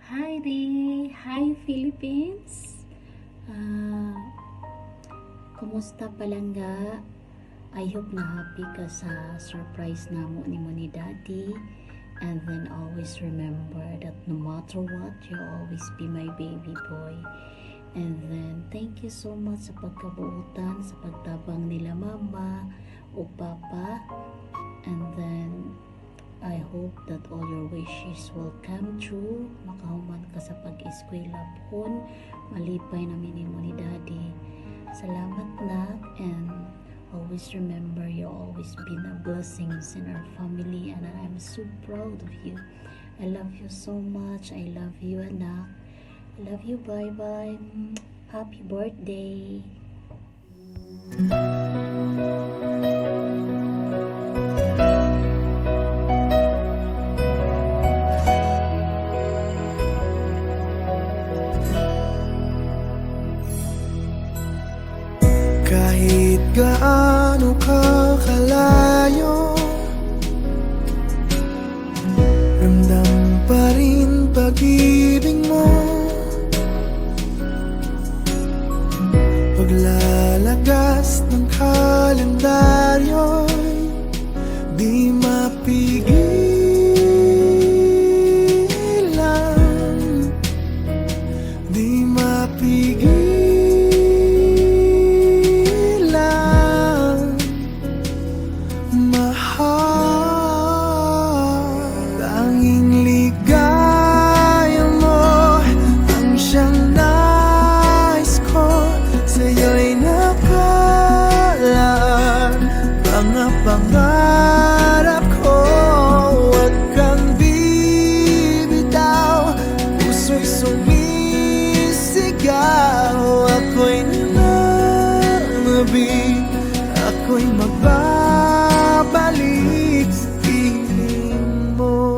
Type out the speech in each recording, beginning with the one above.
Hi there! Hi, Philippines! Kumusta, palangga? I hope na happy ka sa surprise namo nimo ni Daddy. And then always remember that no matter what, you'll always be my baby boy. And then thank you so much sa pagkabuutan, sa pagtabang nila mama o papa. And then I hope that all your wishes will come true. Makahuman ka sa pag-eskwela pohon. Malipay na nimo ni Daddy. Salamat na and always remember you always been a blessings in our family and I'm so proud of you. I love you so much. I love you, anak. I love you. Bye-bye. Happy birthday. Kahit gaano ka kalayo, ramdam pa rin pag-ibig mo. Paglalagas ng kalendaryo'y di mapigilan, di mapigilan. Mahal, tanging ligaya mo ang siyang nais ko. Sa'yo'y nakalaan mga pangarap ko. Huwag kang bibitaw, puso'y sumisigaw. Ako'y nananabik, ako'y magbabalik sa piling mo.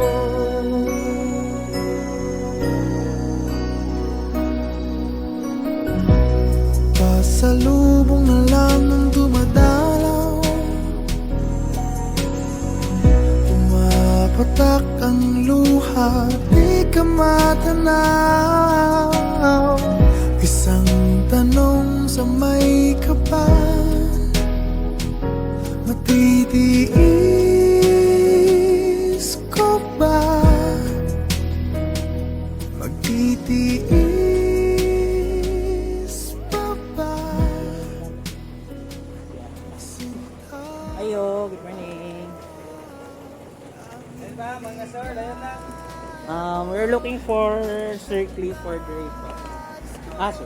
Pasalubong na lang ng dumadalaw, pumapatak ang luha, di ka matanaw. Isang tanong sa may kapal, matitiis ko ba? Magtitiis pa ba? Sinta. Ayo, good morning. Ayun ba, mga sir, ayun lang. We're looking for Sir Clifford Ray po. Ah, sir.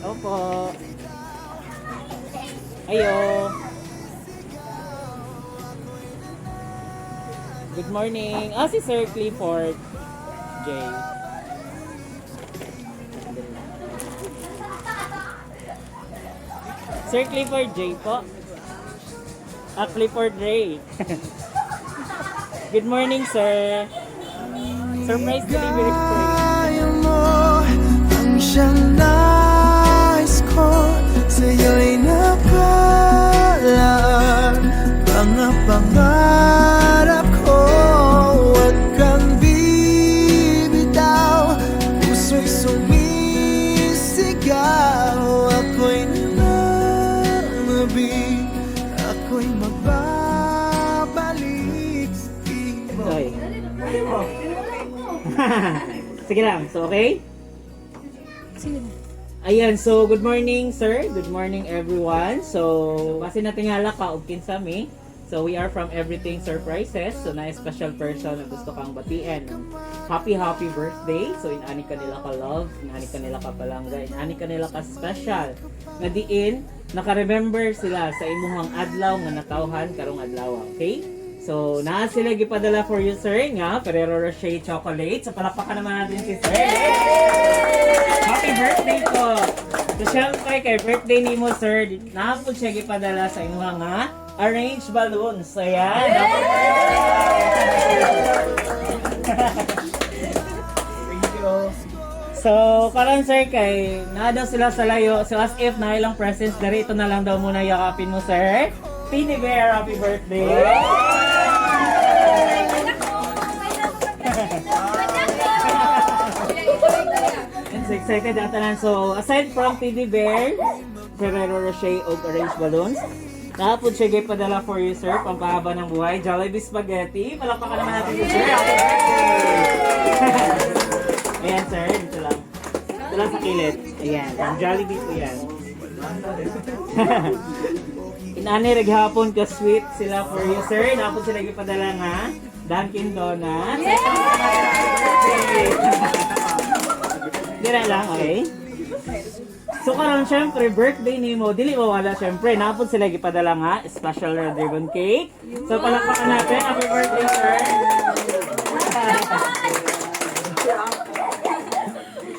Opo. Ayo. Good morning. Ah, si Sir Clifford J. Sir Clifford J po. Ah, Clifford Ray. Good morning, sir. Surprise delivery po. Ligaya mo ang siyang nais ko. Sa'yo'y nakalaan mga pangarap ko. Huwag kang bibitaw, puso'y sumisigaw. Ako'y nananabik, ako'y magbabalik sa iyo. Okay. Sige lang. So, okay? Ayan, so good morning, sir. Good morning, everyone. So, base natingala ka og kinsa mi. So, we are from Everything Surprises. So, na special person na gusto kang batiin. Happy, happy birthday. So, inani ka nila ka love, inani ka nila ka palangga, inani ka nila ka special. Nga diin, naka-remember sila sa imuhang adlaw nga natawhan karong adlaw. Okay? So, naa sila gipadala for you, sir, nga Ferrero Rocher chocolate. So, palakpakan naman natin si sir. Happy birthday po! So, syempre, kay birthday ni mo, sir, naa po siya gipadala sa imuha nga arrange balloons. Ayan. Thank you. So, karon, sir, kay naa daw sila sa layo. So, as if na ilang presents dari, ito na lang daw muna yakapin mo, sir. Tini Bear, happy birthday! And so excited ang tanan. So, aside from Teddy Bear, Ferrero Rocher og orange balloons, naa pod siya padala for you, sir, pampahaba ng buhay, Jollibee Spaghetti. Palakpakan naman natin si sir. Happy birthday! Ayan, sir. Dito lang. Dito lang sa kilid. Ayan. From Jollibee po yan. Inani raghapon ka sweet sila for you, sir. Naa pod sila gipadala nga Dunkin' Donuts. Yeah! Dira lang, okay? So karon, syempre, birthday nimo, dili mawala syempre. Naa pod sila gipadala nga special red ribbon cake. So palakpakan natin. Happy birthday, sir.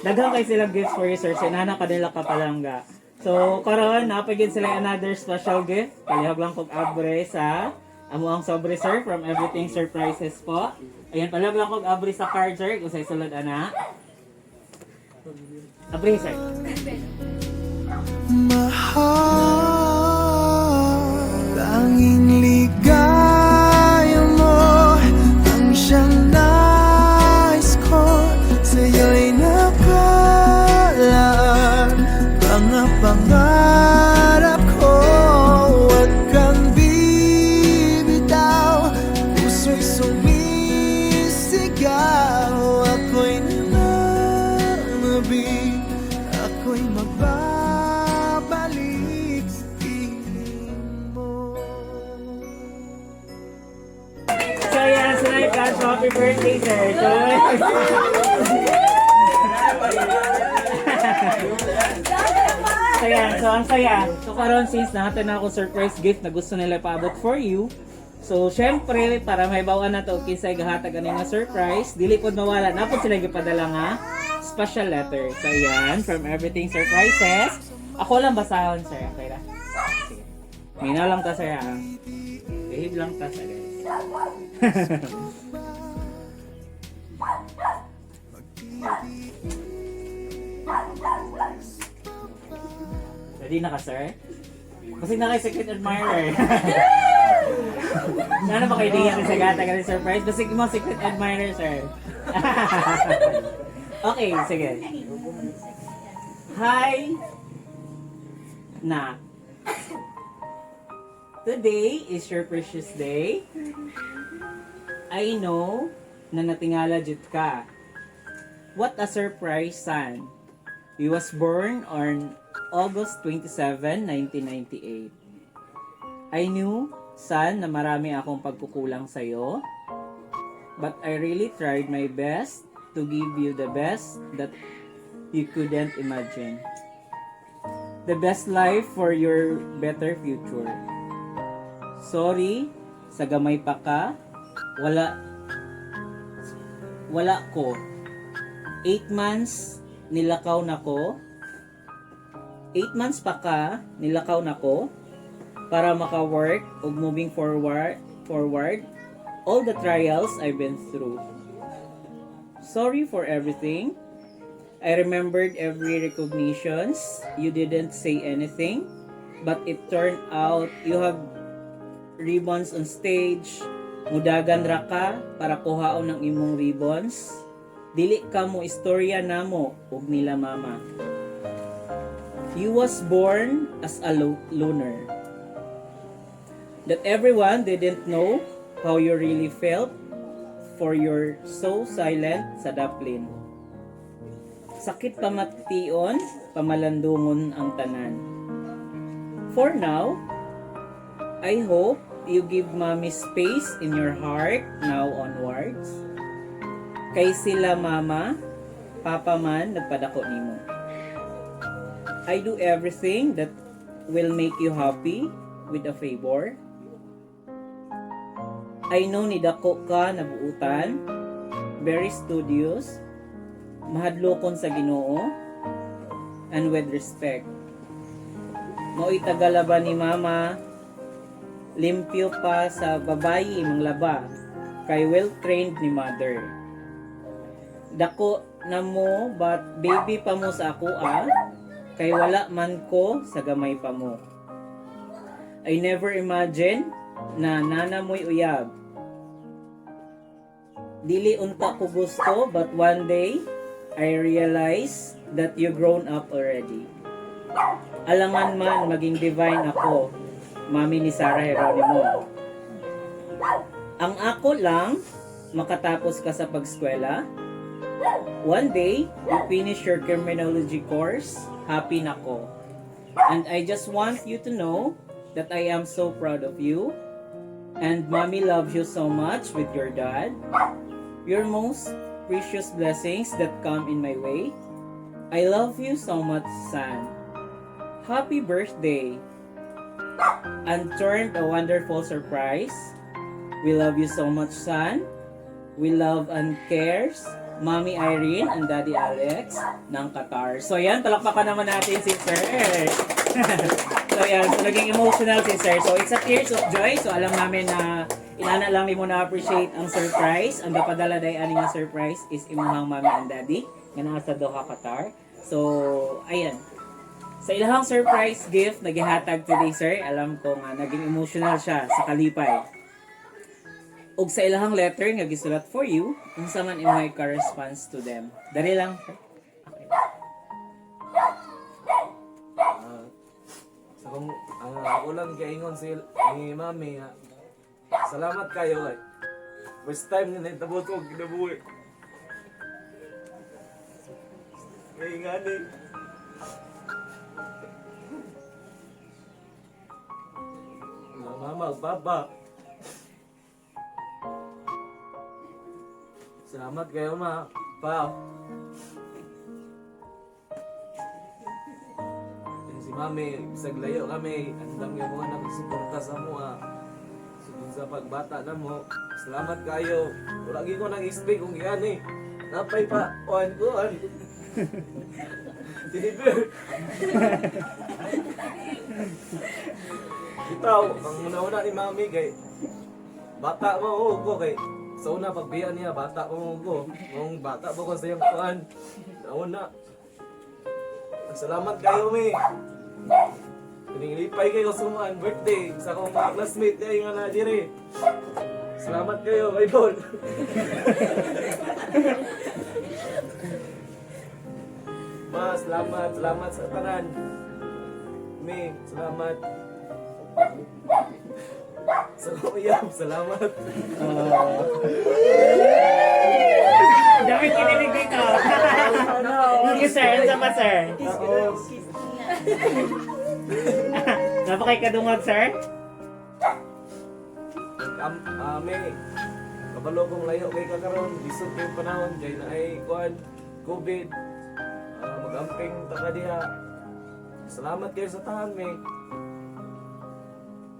Daghan kay silang gifts for you, sir. Sinana ka nila kapalangga. So karon naa pa gyud sila another special gift. Palihog lang kog abre sa amo ang sobre, sir, from Everything Surprises po. Ayan, palihog lang kog abre sa card, sir, kung sa sulod ana. Abre, sir. Mahal, tanging ligaya mo ang siyang nais ko. Sa'yo'y nakalaan mga pangarap ko. Huwag kang bibitaw. Puso'y sumisigaw. Ako'y nananabik. Ako'y magbabalik sa piling mo. So ayan, sila yung happy birthday, sir. So, ayan, so ang saya. So karon, since nahatag na ako surprise gift na gusto nila ipaabot for you. So syempre, para mahibaw-an na to kinsay gahatag ani nga surprise, dili pod mawala. Naa pod sila gipadala nga special letter. So ayan, from Everything Surprises. Ako lang basahon, sir. Okay ra? Sige. Mina lang ta, sir, ha. Behave lang ta, sir, guys. Ready na ka, sir? Kasi na kay secret admirer. Sana ba kayo diyan sa gata ka surprise? Basta mo secret admirer, sir. Okay, sige. Hi, na. Today is your precious day. I know na natingala jud ka. What a surprise, son. He was born on August 27, 1998. I knew, son, na marami akong pagkukulang sa'yo. But I really tried my best to give you the best that you couldn't imagine. The best life for your better future. Sorry, sa gamay pa ka, wala wala ko. 8 months nilakaw na ko. 8 months pa ka, nilakaw na ko para maka-work ug moving forward all the trials I've been through. Sorry for everything. I remembered every recognitions. You didn't say anything, but it turned out you have ribbons on stage. Mudagan ra ka para kuhaon ang imong ribbons. Dili ka mo istorya namo ug nila mama. You was born as a loner. That everyone didn't know how you really felt for you're so silent sa daplin. Sakit pamation, pamalandungon ang tanan. For now, I hope you give mommy space in your heart now onwards. Kay sila mama, papa man nagpadako nimo. I do everything that will make you happy with a favor. I know ni dako ka na buutan, very studious, mahadlokon sa Ginoo, and with respect. Mao'y tagalaba ni mama, limpyo pa sa babayi manglaba, kay well-trained ni mother. Dako na mo but baby pa mo sa ako ah, kay wala man ko sa gamay pa mo. I never imagine na nana mo'y uyab. Dili unta ko gusto, but one day I realize that you grown up already. Alangan man maging divine ako, mami ni Sarah Geronimo. Ang ako lang, makatapos ka sa pagskwela. One day, you finish your criminology course, happy na ko. And I just want you to know that I am so proud of you. And Mommy loves you so much with your dad. Your most precious blessings that come in my way. I love you so much, son. Happy birthday! And turned a wonderful surprise. We love you so much, son. We love and cares. Mommy Irene and Daddy Alex ng Qatar. So yan, palakpakan naman natin si Sir. So yan, so naging emotional si Sir. So it's a tears of joy. So alam namin na inana lang nimo na appreciate ang surprise. Ang gapadala day ani nga surprise is imong mommy and daddy nga naa sa Doha, Qatar. So ayan, sa ilahang surprise gift na gihatag today, sir, alam ko nga naging emotional siya sa kalipay. Ug sa ilahang letter nga gisulat for you, unsa man imong ka-response to them? Dali lang, sir. Okay. Ah, sa kung ako lang kaingon si ni Mami nga. Salamat kayo kay. First time nga nahitabo ko kinabuhi. Kay nga ni. Mga mama, papa. Salamat kayo, ma. Pa. Yung si Mami, bisag layo kami, andam yung mga nakasuporta sa mua. Sugod sa pagbata na mo. Salamat kayo. Wala gyud ko nang-expect kung yan eh. Napay pa, kuan kuan. Deliver. Bitaw, ang una-una ni Mami kay bata mo oo ko kay sa una pagbiya niya bata mo ko. Nung bata mo ko sa iyang kuan. Nauna. Salamat kayo, mi. Pinilipay kayo sumaan birthday sa akong mga classmate kayo nga na dire. Salamat kayo, idol. Ma, salamat, salamat sa tanan. Mi, salamat. Sa uyab, salamat. Dami kinilig dito. Thank you, sir. Unsa pa, sir? Napakay kadungog, sir? Ame, kabalo kong layo kay kakaroon, lisod kay panahon, kay na ay kuan, COVID. Ah, magamping ta ka diha. Salamat kayo sa tahan, me.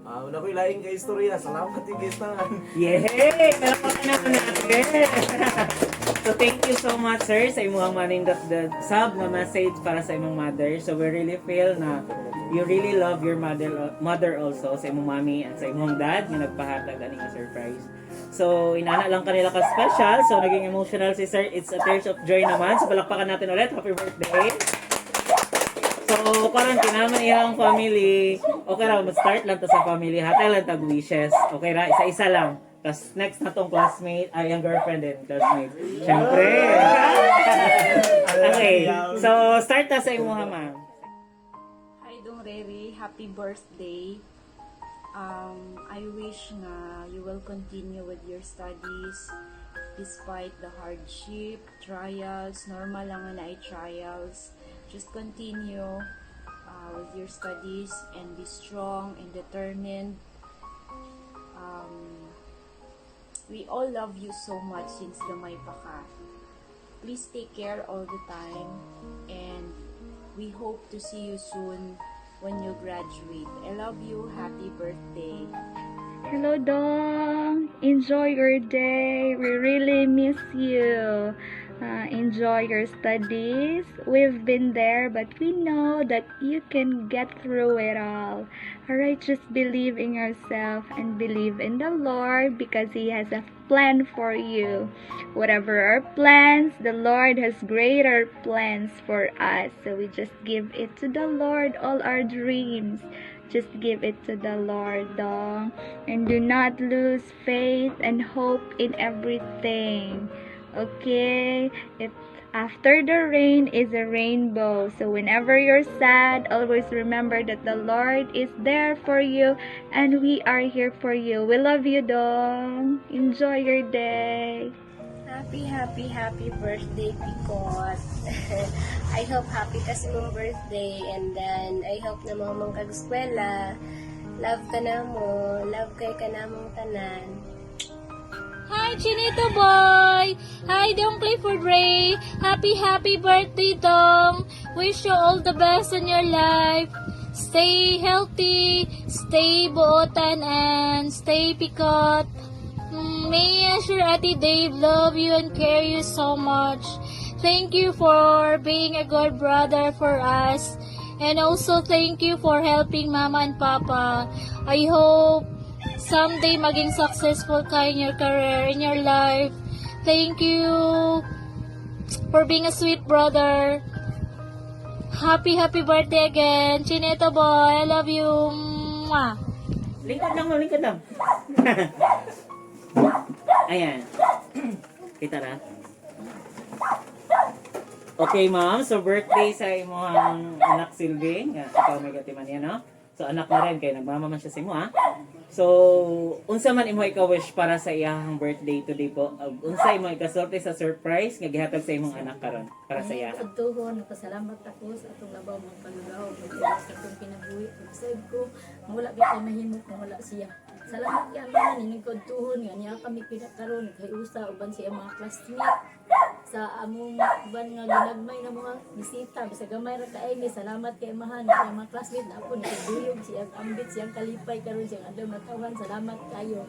Ah, una ko'y laing kay istorya. Salamat yung kay tahan. Yay! Palakpakan naman natin. So thank you so much, sir, sa imong manindot the sub nga message para sa imong mother. So we really feel na you really love your mother mother also, sa imong mommy at sa imong dad nga nagpahatag ani nga surprise. So inana lang kanila ka special. So naging emotional si sir. It's a tears of joy naman. So palakpakan natin ulit. Happy birthday. So, karon kinaman iyang family. Okay ra, mag-start lang ta sa family. Hatay lang tag wishes. Okay ra, isa-isa lang. Tapos next na tong classmate, ay ang girlfriend din, classmate. Siyempre. Okay. So, start ta sa imuha, ma'am. Hi, Dong Rere. Happy birthday. I wish nga you will continue with your studies despite the hardship, trials, normal lang nga na ay trials. Just continue with your studies and be strong and determined. We all love you so much since gamay pa ka. Please take care all the time and we hope to see you soon when you graduate. I love you. Happy birthday. Hello, Dong. Enjoy your day. We really miss you. Enjoy your studies. We've been there, but we know that you can get through it all. All right, just believe in yourself and believe in the Lord because He has a plan for you. Whatever our plans, the Lord has greater plans for us. So we just give it to the Lord, all our dreams. Just give it to the Lord, dong. And do not lose faith and hope in everything. Okay? It after the rain is a rainbow. So whenever you're sad, always remember that the Lord is there for you and we are here for you. We love you, dong. Enjoy your day. Happy, happy, happy birthday, Pikot. I hope happy ka sa imong birthday and then I hope na mamang kag eskwela. Love ka na mo. Love kay ka na mong tanan. Hi, Chinito Boy! Hi, Dong Clifford Ray! Happy, happy birthday, Dong! Wish you all the best in your life. Stay healthy, stay buotan, and stay pikot. May Asher Ate Dave love you and care you so much. Thank you for being a good brother for us. And also thank you for helping Mama and Papa. I hope someday maging successful ka in your career, in your life. Thank you for being a sweet brother. Happy, happy birthday again. Chinito boy, I love you. Mwah. Lingkod lang, ma'am. Lingkod lang. Ayan. Kita na? Okay, ma'am. So, birthday sa imong anak Silving. Nga, ikaw may gatiman yan, no? So, anak na rin. Kaya nagmama man siya sa imo, ha? So, unsa man imo ika-wish para sa iyang birthday today po? Unsa imo ikasulti sa surprise nga gihatag sa imong anak karon para sa iya? Kadtuhon, nagpasalamat ako sa atong labaw mga kalulaw, pagtulos sa atong kinabuhi. Pag ko, wala kay mahimo kung wala siya. Salamat kay Amahan, ining kadtuhon nga niya kami pinakaron kay usa uban siya mga classmate sa among uban nga ginagmay na mga bisita bisag gamay ra kay ni, salamat kay Amahan kay mga classmate na ako nikaduyog siyang ambit, siyang kalipay karon, siyang adlaw natawhan. Salamat kayo.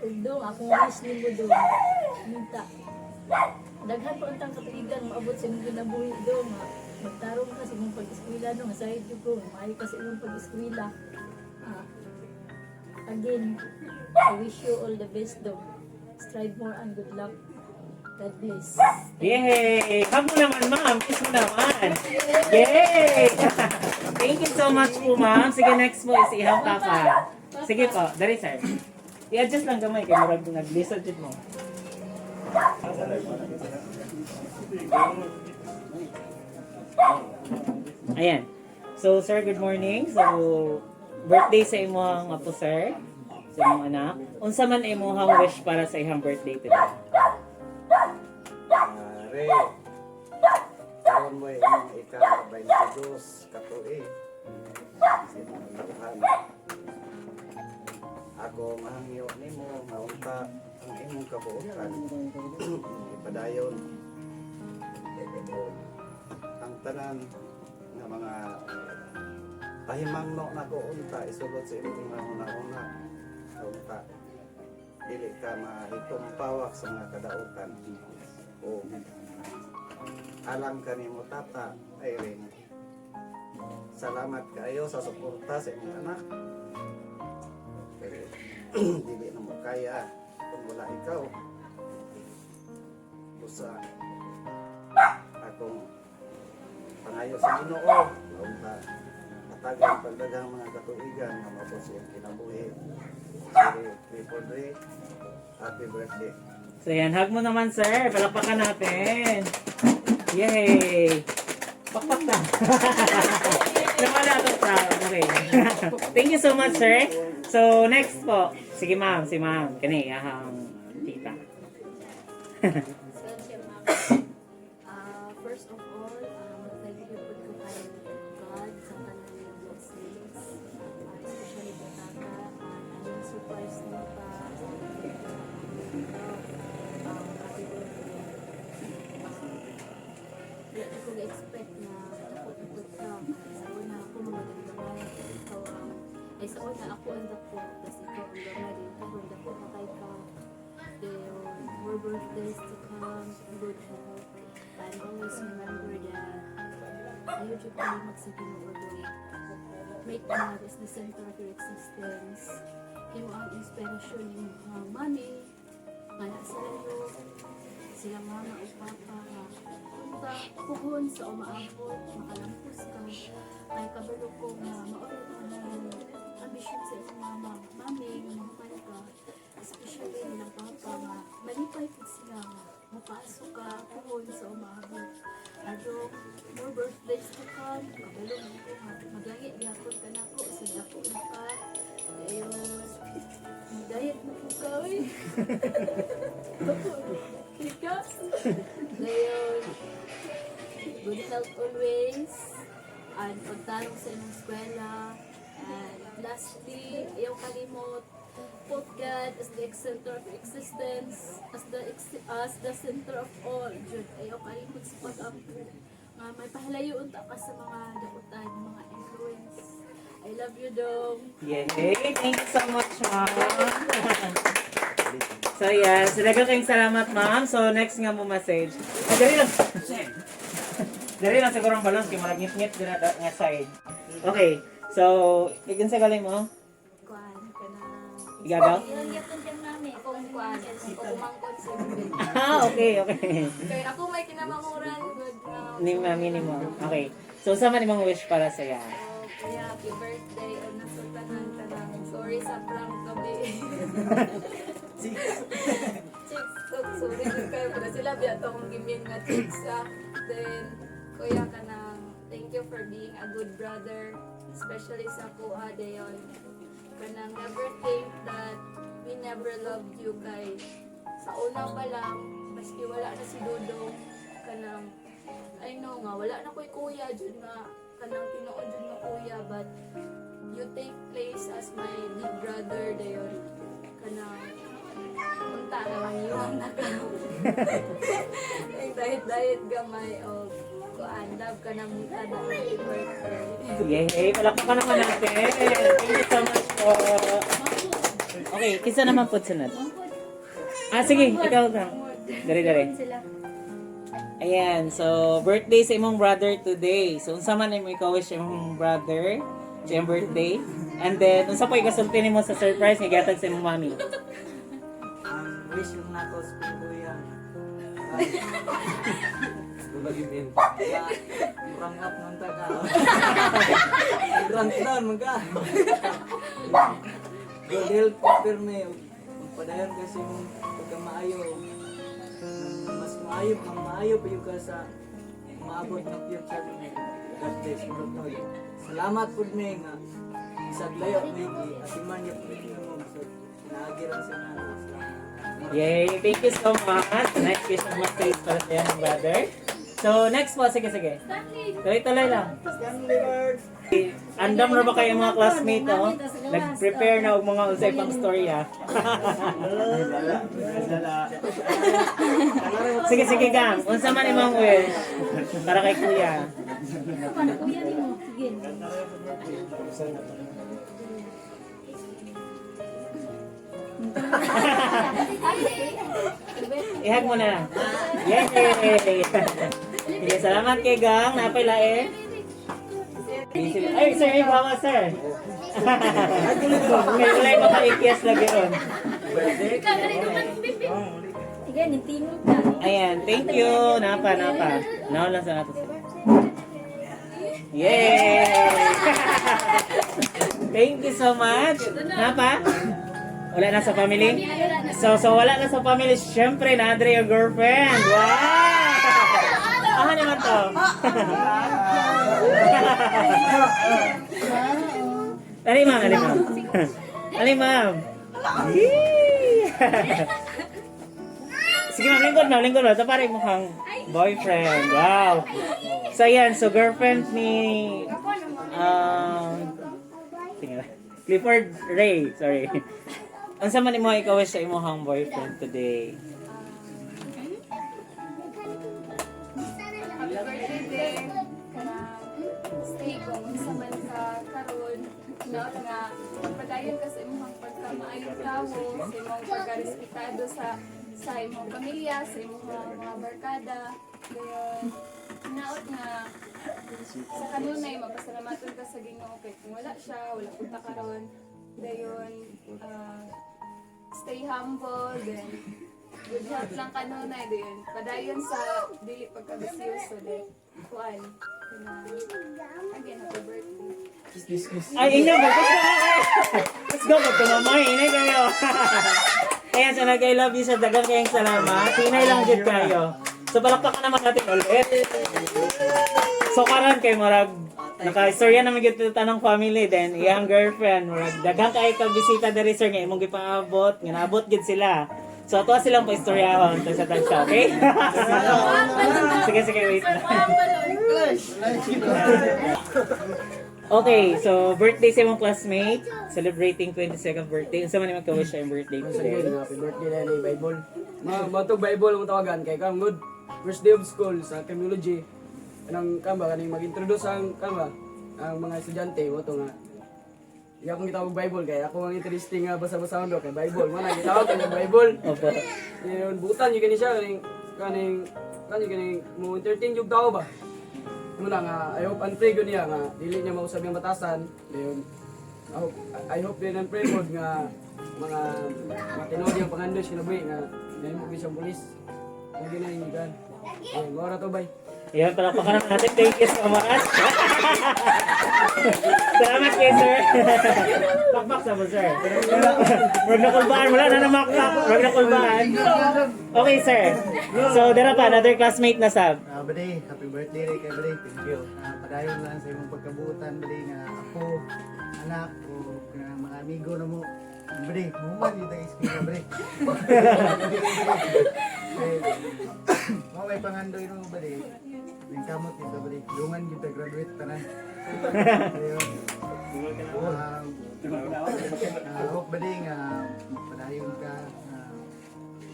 Ug dong, akong wish nimo, dong, minta daghan pa untang katuigan maabot sa imong kinabuhi, do nga magtarong ka sa imong pag-eskwela, no, nga sayad jud ko nga maayo ka sa imong pag-eskwela. Again, I wish you all the best, do. Strive more and good luck. God bless. Yay! Hug mo naman, ma'am. Kiss mo naman. Yay! Thank you so much po, ma'am. Sige, next mo is ihang papa. Sige po, dali, sir. I-adjust lang gamay kay murag naglisod jud mo. Ayan. So, sir, good morning. So, birthday sa imong apo, sir. Sa imong anak. Unsa man imong wish para sa iyang birthday today? Are, karon mo imong ika-22 katuig sa imong katuhan. Ako mahangyo nimo nga unta ang imong kabuotan ipadayon. Ang tanan nga mga pahimangno nako unta isulod sa imong mga hunahuna. Unta dili ka mahitumpawak sa mga kadautan o alang kanimo tata Irene. Salamat kaayo sa suporta sa imong anak. Pero dili na mo kaya kung wala ikaw. Usa akong pangayo sa Ginoo unta hatagan pagdaghang mga katuigan nga maabot sa iyang kinabuhi. Sige, Clifford Ray, happy birthday. So yan, hug mo naman, sir. Palakpakan natin. Yay! Pakpak na. Nawala ito proud. Okay. Thank you so much, sir. So, next po. Sige, ma'am. Si ma'am. Kani, ahang tita. So, siya, ma'am. First of all, thank you po ko kay God sa tanan nga blessings. Especially kay Tata. Anong surprise mo pa. Happy birthday. Wala ko expect na dako-dako ka. Sa una ako mga gamay, ikaw ang ay sa una ako ang dako, tapos ikaw ang gamay, ikaw ang dako na kay ka. Dayon, more birthdays to come, good health, and always remember that ayaw jud kalimot sa Ginoo, dong. Make God as the center of your existence. Imo ang inspirasyon ni mga mami, nga naa sa layo, sila mama o papa nga unta puhon sa umaabot, makalampos ka. Kay kabalo ko nga mao rin ang ambisyon sa imong mama, mami, nga mahuman ka, especially nilang papa nga malipay pud sila nga mapasok ka puhon sa umaabot. Adong, more birthdays to come. Kabalo man ko nga maglagi gihapon ka nako sa dako na ka. Dayon, mag-diet na po ka, oy. Ika. Dayon, good health always. And pagtarong sa imong eskwela. And lastly, ayaw kalimot, put God as the center of existence, as the center of all. Jud, ayaw kalimot sa pag-ampo. Nga may pahalayo unta ka sa mga dautan, mga influence. I love you, dong. Yay! Thank you so much, ma'am. So, yes. Daghang kayong salamat, ma'am. So, next nga mo message. Ah, dali lang. Dali lang siguro ang balance kay marag ngit-ngit din na nga side. Okay. So, ikin sa galing mo? Kuan ka na. Igagaw? Ilang yapon siyang mami. Akong kuan, o umangkon sa gabi. Ah, okay. Kay ako may kinamanguran good na. Ni mami ni mo. Okay. So, sa man imong wish para sa iya? Kaya happy birthday o nasa tanan tanan. Sorry sa prank gabi. Chicks. Chicks. So, sorry jud kayo pero sila biya to akong gimin nga chicks ah. Then kuya ka nang thank you for being a good brother, especially sa kuha dayon. Kanang never think that we never loved you kay sa una pa lang maski wala na si Dodong, kanang I know nga wala na ko'y kuya jud nga kanang tinuod jud nga kuya, but you take place as my big brother. Dayon kanang unta na lang na ka dahit dahit gamay o kuan, love ka na mong tanan. Happy birthday. Yay! Palakpakan naman natin. Thank you so much po. Okay, kisa naman po sunod. Ah, sige, ikaw na. Dali, dali. Sila. Ayan, so birthday sa imong brother today. So unsa man imo ikaw wish imong brother sa imong birthday? And then unsa po ikasulti nimo sa surprise nga gihatag sa imong mami? Ang wish lang nako sa kong kuya. Gimin. Rank up man ta ka. Rank down man ka. Good health pa pirmi. Padayon kasi mong pagkamaayo. Mas maayo, mang maayo pa yung ka sa maabot ng future mo. God bless mo to. Salamat pud mi nga isag layo mi atiman niya pud mo. So, naagi ra sa nga. Salamat. Yay! Thank you so much. Nice piece of message para sa iyong brother. So next po, sige sige. Tuloy-tuloy lang. Stanley Bird. Andam na ba kayo mga classmate, oh? Nag-prepare na og mga unsay pang storya. Sige, sige, gang. Unsa man imong wish para kay kuya? Paano kuya nimo? Sige. Ihag mo na lang. Yay! Sige, salamat kay gang. Napay lain. Ay, sir, ay, bawa, sir. May ulay pa ka lagi ron. Sige, nintingog ka. Ayan, thank you. Napa, napa. Now lang sa nato sir. Yay! Thank you so much. Napa? Wala na sa family? So wala na sa family. Siyempre, na Andre your girlfriend. Wow! Ah, naman to. Ali, ma'am. Ali, ma'am. Ali, ma'am. Yee! Sige, ma'am. Lingkod, ma'am. Lingkod, ma'am. Ito parang mukhang boyfriend. Wow. So, ayan. So, girlfriend ni tingnan. Clifford Ray. Sorry. Unsa man imo ikaw wish sa imong boyfriend today? Happy birthday, babe. Kanang stay kung unsa man ka karon, no, nga pagpadayon ka sa imong pagkamaayo. pagkamaayong tao, sa imong pagkarespetado sa imong pamilya, sa imong mga barkada. Dayon, hinaot nga sa kanunay mapasalamaton ka sa Ginoo kay kung wala siya, wala pud ta karon. Dayon, stay humble, then good health lang kanunay, dayon padayon sa dili pagkabisyoso, then kuan na again, happy birthday. Ay, inyo ba? Let's go. Let's go. Magtumamay. Inay kayo. Ayan, so nag-I love you sa dagang kayong salamat. Hinay lang jud kayo. So, palakpakan naman natin ulit. So, karon kay murag naka-istorya naman gyud tanong family, then iyang girlfriend, murag daghang kay ka bisita diri, sir, nga imong gipaabot, nga naabot gid sila. So ato silang pa-istoryahon sa tagsa, okay? Sige, sige, wait. Okay, so birthday sa imong classmate, celebrating 22nd birthday. Unsa man imong ka-wish sa imong birthday today? Happy birthday na ni Bible. Mga matog Bible mo tawagan kay kang good. First day of school sa criminology. Anang kamba kaning mag-introduce ang kamba ang mga estudyante mo to nga. Di akong gitawag Bible kay ako ang interesting nga basa-basahon do kay Bible. Mo na gitawag kay Bible. Opo. Yun, butan yun kani siya kaning kaning kaning kaning mo entertain yung tao ba. Mo na nga I hope and pray gyud niya nga dili niya mausab yung batasan. Yun. I hope din and pray pod nga mga matinuod yung pangandoy sa kinabuhi nga dili mo gyud siyang pulis. Lagi na yung gikan. Ayun, mao ra to, bay. Ayan, palakpakan naman natin. Thank you so much. Salamat kay sir. Pakpak sa mo, sir. Wag na kulbaan. Wala na namakpak. Wag na kulbaan. Okay, sir. So, dara pa, another classmate na sab. Ah, bade, happy birthday rin kay bade. Thank you. Padayon lang sa imong pagkabutan, bade, nga ako, anak, o nga mga amigo na mo. Bade, muman yun ang eskwela, bade. Eh, mo may pangandoy no, bade. Yung kamot dito, bade. Dungan yun graduate tanan. Ayun. Hope bade nga padayon ka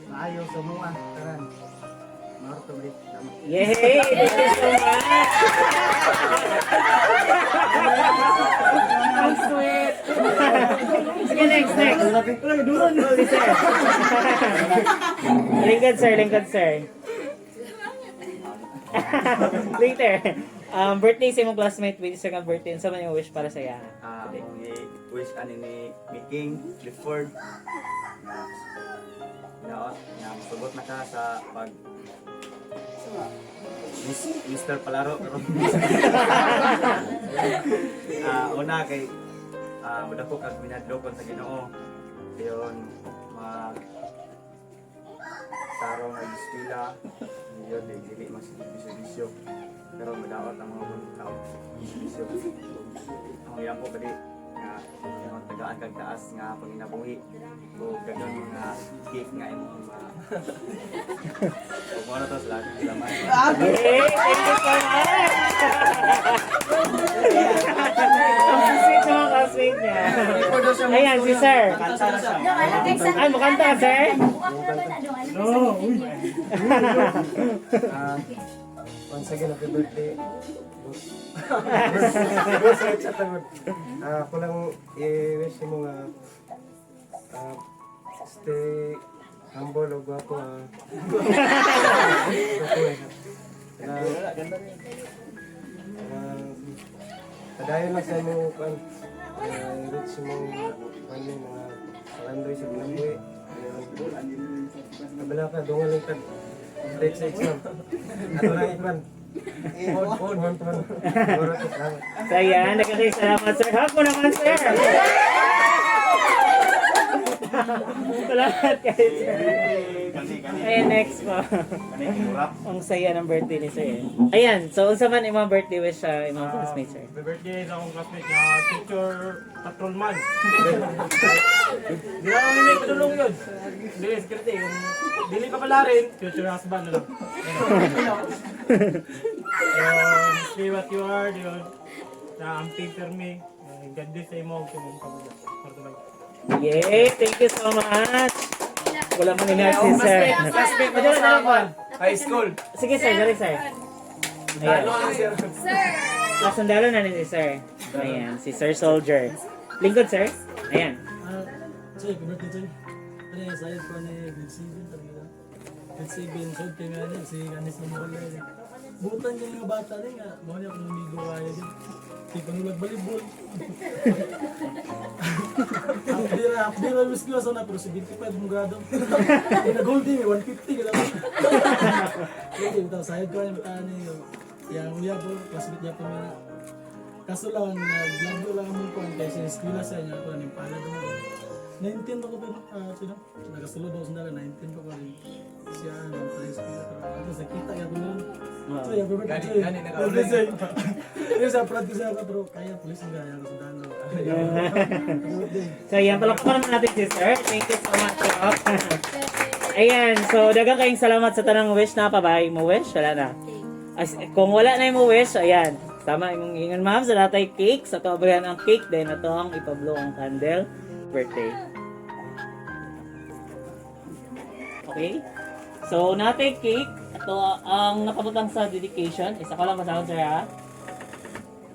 maayo sa mua tanan. Mauro bade. Salamat. Yay! Thank you so much! Ang sweet! Sige, next, next. Si sir. Lingkod, sir. Lingkod, sir. Later. Birthday sa imong classmate, with second birthday. Unsa man yung wish para sa iya? Ah, akong i-wish ani ni Miking Clifford na na na masugot na ka sa pag Mr. Palaro karon. Una kay mudako kag minadlokon sa Ginoo. Dayon mag tarong ang eskwela, yun di dili mas bisyo-bisyo. Pero madaot ang mga tao bisyo. Ang iyang ko kadi nga imong tagaan kag taas nga panginabuhi o ganon nga cake nga imong ma. Ug mo na to sa lahat ng salamat. Yay! Thank you so much! Ang sweet naman classmate niya. Ayan, si sir. Ay, mukanta, sir? No, uy. Once again, happy birthday. Boss, sa tangod. Ako lang i-wish mo nga stay humble o gwapo. Gwapo eh. Padayon lang sa imong kuan. Reach mo kuan ni mga pangandoy sa kinabuhi. Kabala ka, dungal lang tag take sa exam. Ato na ikman. On, on, on, on. Salamat. So, ayan, nagkakay salamat, sir. Hug mo naman, sir! Salamat kayo, sir. Ayan, next po. Ang saya ng birthday ni sir. Eh. Ayan, so unsa man imong birthday wish sa imong classmate, sir? Happy birthday sa akong classmate na teacher patrolman. Di na lang may padulong yun. Dili, security. Kung dili pa pala rin, future husband na lang. Yung stay what you are, yun. Na ang paper me. God bless sa imo, kung mong pamilya. Para tuloy. Yay! Thank you so much! Wala man ina si sir. Classmate Madala ko na sa lang po. high school. Sige sir, dali sir. Ayan. Ano ang sir? Kasundalo na ni si sir. Ayan, si Sir Soldier. Lingkod sir. Ayan. Choy, happy birthday, Choy. Ano yung sayad ko ni grade 7 talaga. Grade 7, so kay nga niya, si Anis na mawala. Butan niya yung bata niya nga, mao niya akong amigo kaya din. Si panulag balibol. Di ra miss ko sa na pero 75 mong grado. Na gold din, 150 ka lang. Hindi, bitaw sayad ko niya mata niya. Yang uya po, classmate niya po na. Kaso lang, nag-vlog lang ang kuan kay sa eskwela sa inyo ako ning palad mo. 19 ako pero sino? Nagasulod ako sandali, 19 pa ko rin. Siya, nang pa eskwela pero ako sa kita ya ko nun. So, yeah, birthday, Gani- Choy. gani nakaulay. Birthday, Choy. Yung sa proud ko sa ako, pero kaya pulis ang gaya ko sa dalo. Birthday. So ayan, palakpakan naman natin si sir. Thank you so much. Rob. Ayan, so daghang kayong salamat sa tanang wish na pa ba? Mo wish? Wala na. As, kung wala na yung wish, ayan. Tama imong ingon ma'am sa natay cake. Sa to abrihan ang cake, then ato ang ipablow ang candle. Birthday. Okay? So, natay cake. Ito ang nakabutang sa dedication. Isa ko lang basahon sir ha.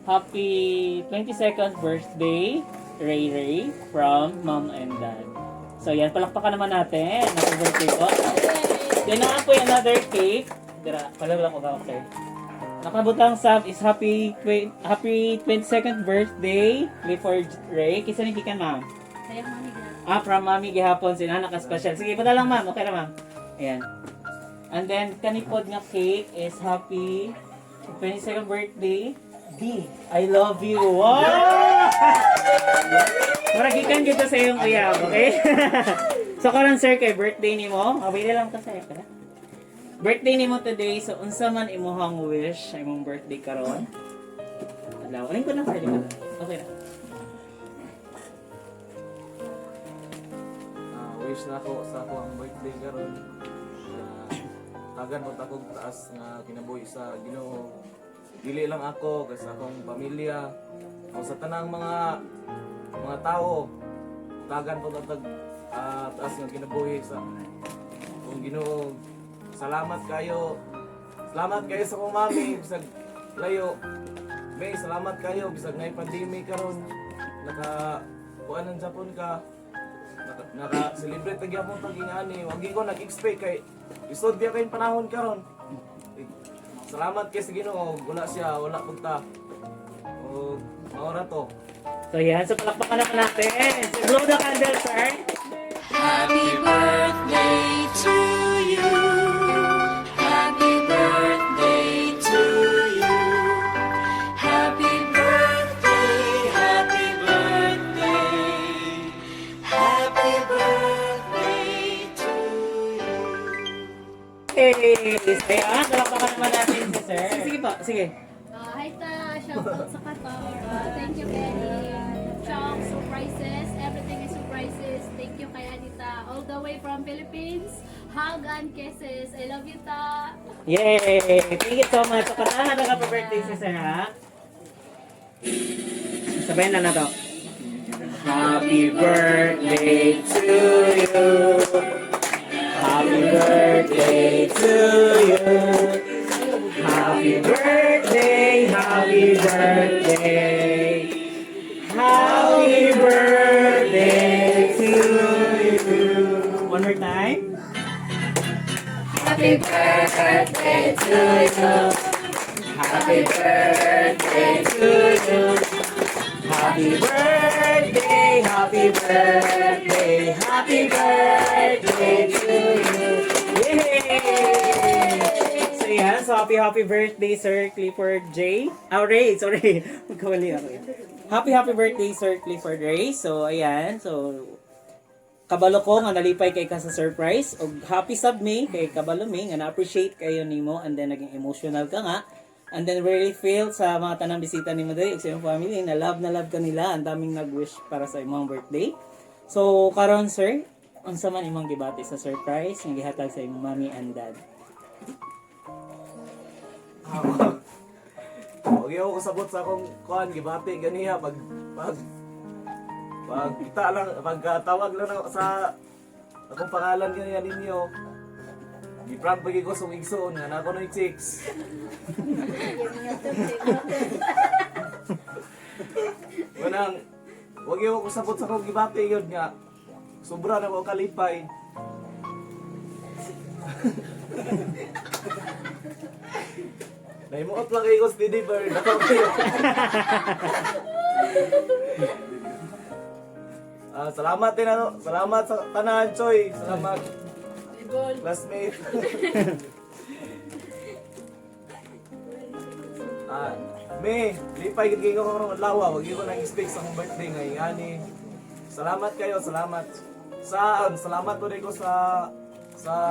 Happy 22nd birthday, Ray Ray, from Mom and Dad. So, yan. Palakpakan naman natin. Happy birthday po. Then, naman po yung another cake. Dira, pala ko ba, sir? Nakabutang sub is happy 22nd birthday, Clifford Ray. Kisa ni gikan, ma'am? Sayang mami gihapon. Ah, from mami gihapon sila naka-special. Sige, punta lang ma'am. Okay na ma'am. Ayan. And then, kanipod nga cake is happy 22nd birthday, D. I love you. Wow! Mura gikan dito sa iyong uyab, okay? So karon sir kay birthday nimo, away lang ka sir. Tara. Birthday nimo today, so unsa man imong wish sa imong birthday karon? Adlaw, alin ko lang sir, di ba? Okay na. Wish na ako sa ako ang birthday karon. Tagan mo takog taas nga kinabuhi sa Ginoo. Dili lang ako kay sa akong pamilya o sa tanang mga tao. Tagan po tatag taas nga kinabuhi sa akong Ginoo. Salamat kayo. Salamat kayo sa akong mami bisag layo. May salamat kayo bisag ngay pandemic karon naka kuan ang Japon ka naka celebrate na gyapon pag ingani wag ko nag-expect kay isod biya kayong panahon karon. Eh, salamat kay sa Ginoo wala siya wala punta o mao ra to. So yan, so palakpakan naman natin. So blow the candle, sir. Happy birthday to you. Happy birthday to you. Happy birthday, happy birthday. Happy birthday to you. Hey! So yan, palakpakan naman natin si sir. Sige po, sige. Hi ta, shout out sa Qatar. Thank you Kenny. Chong, surprises, everything is surprises. Thank you kay Anita. All the way from Philippines. Hug and kisses. I love you ta. Yay! Thank you so much. So, kantahan natin happy birthday si sir, ha? Sabayan na na to. Happy birthday to you. Happy birthday to you. Happy birthday, happy birthday. Happy birthday to you. One more time. Happy birthday to you. Happy birthday to you. Happy birthday, happy birthday, happy birthday to you. Yay! So yan, so happy happy birthday Sir Clifford J. Oh, Ray, sorry. Magkawali ako. Happy happy birthday Sir Clifford Ray. So ayan, so kabalo ko nga nalipay kay ka sa surprise og happy sub me kay kabalo me nga na-appreciate kayo nimo and then naging emotional ka nga and then really feel sa mga tanang bisita nimo diri ug sa imong family na love ka nila, ang daming nag-wish para sa imong birthday. So karon sir, unsa man imong gibati sa surprise nga gihatag sa imong mommy and dad? Wag ako kasabot sa akong kuan gibati ganiha pag pag pag kita lang pagkatawag lang ako sa akong pangalan ganiha ninyo. Giprank pagi ko sa igsoon nga nako noy chicks. Manang wag ako kasabot sa akong gibati yun nga. Sobra na ko kalipay. Naimuot lang kayo ko steady bird. Ako kayo. Ah, salamat din ano. Salamat sa tanan, Choy. Salamat. Classmate. Ah, me, lipay gid kayo karong adlaw, wag ko nang expect sa akong birthday ngay ani. Salamat kayo, salamat. Sa salamat po ko sa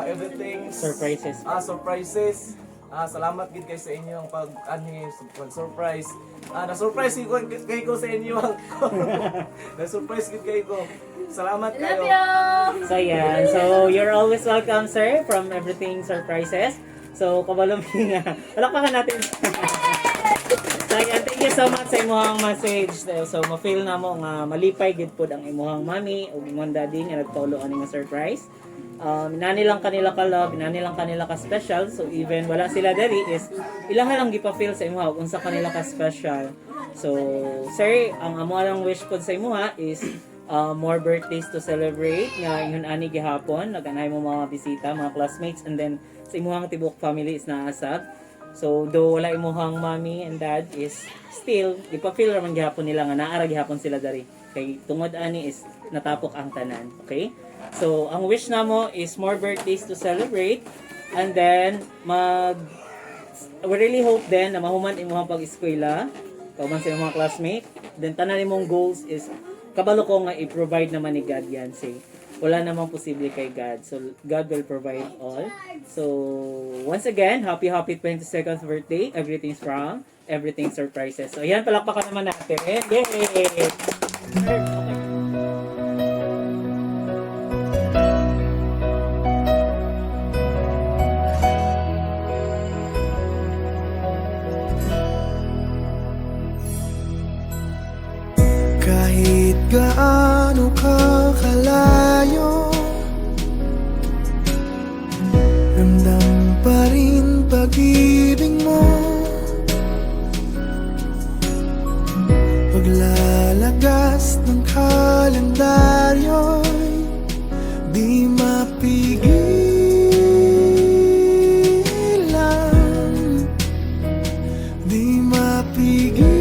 everything. Surprises. Ah, surprises. Ah, salamat gid kay sa inyong pag ani pag surprise. Ah, na surprise ko kay ko sa inyo. Na surprise gid kay ko. Salamat kayo. So, yan. So, you're always welcome, sir, from Everything Surprises. So, kabalo mi nga. Palakpakan natin. So, yan. Thank you so much sa imuhang message. So, ma-feel na mo nga malipay gid pod ang imuhang mami ug imong daddy nga nagpaulo ani nga surprise. Inani lang kanila ka love, inani lang kanila ka special. So even wala sila diri is ilaha lang gipa-feel sa imuha ug unsa kanila ka special. So sir, ang amo lang wish pod sa imuha is more birthdays to celebrate nga ingon ani gihapon naganahay mo mga bisita, mga classmates, and then sa imuhang tibok family is naasab. So though wala imuhang mommy and dad is still ipa-feel ra man gihapon nila nga naara gihapon sila dari. Kay tungod ani is natapok ang tanan, okay? So ang wish namo is more birthdays to celebrate, and then mag we really hope then na mahuman imuhang pag-eskwela kauban sa imong mga classmate. Then tanan imong goals is kabalo ko nga i-provide naman ni God yan, say. Wala namang posible kay God. So God will provide all. So once again, happy happy 22nd birthday. Everything's from Everything Surprises. So ayan, palakpakan naman natin. Yay! Okay. Kahit gaano ka kalayo, ramdam pa rin pag-ibig mo. Paglalagas ng kalendaryo'y di mapigilan, di mapigilan.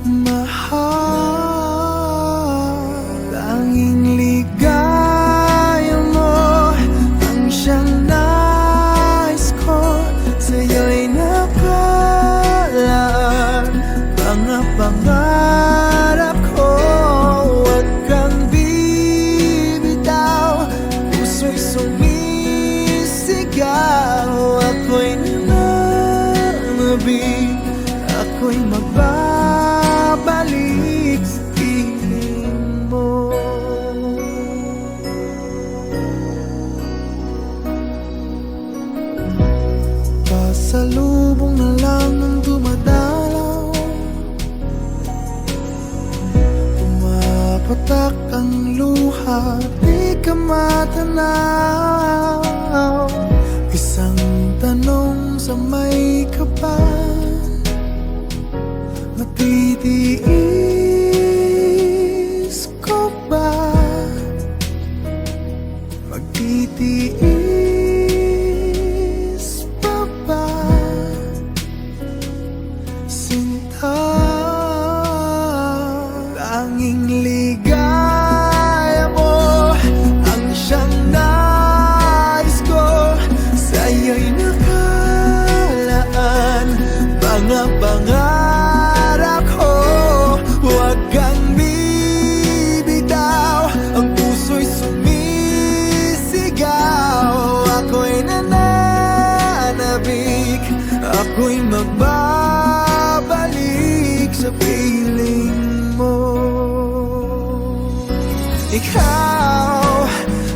Mahal, tanging ligaya mo ang siyang nais ko. Sa'yo'y nakalaan mga pangarap ko. Huwag kang bibitaw, puso'y sumisigaw. Ako'y nananabik, ako'y magbabalik sa piling mo. Pasalubong na lang ang dumadalaw, pumapatak ang luha, di ka matanaw. Isang tanong sa may kapal, matitiis ko ba? Magtitiis pa ba? Sinta, tanging ligaya mo ang siyang nais ko. Sa'yo'y nakalaan mga pangarap ko. Huwag kang bibitaw, ang puso'y sumisigaw. Ako'y nananabik, ako'y magbabalik sa piling mo. Ikaw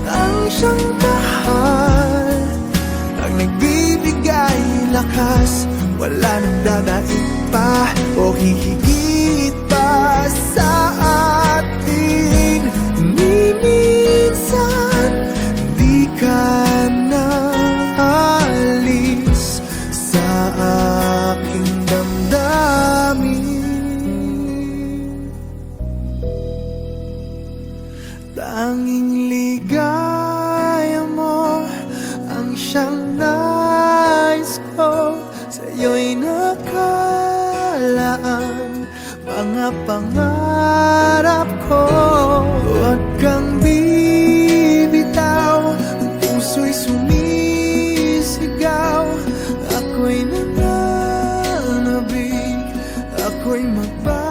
ang siyang mahal, ang nagbibigay lakas. Wala nang dadaig pa o hihigit pa sa atin. Ni minsan di ka naalis sa aking damdamin. Mga kalaan, mga pangarap ko. Huwag kang bibitaw. Ang puso'y sumisigaw. Ako'y nananabik. Ako'y magbabalik.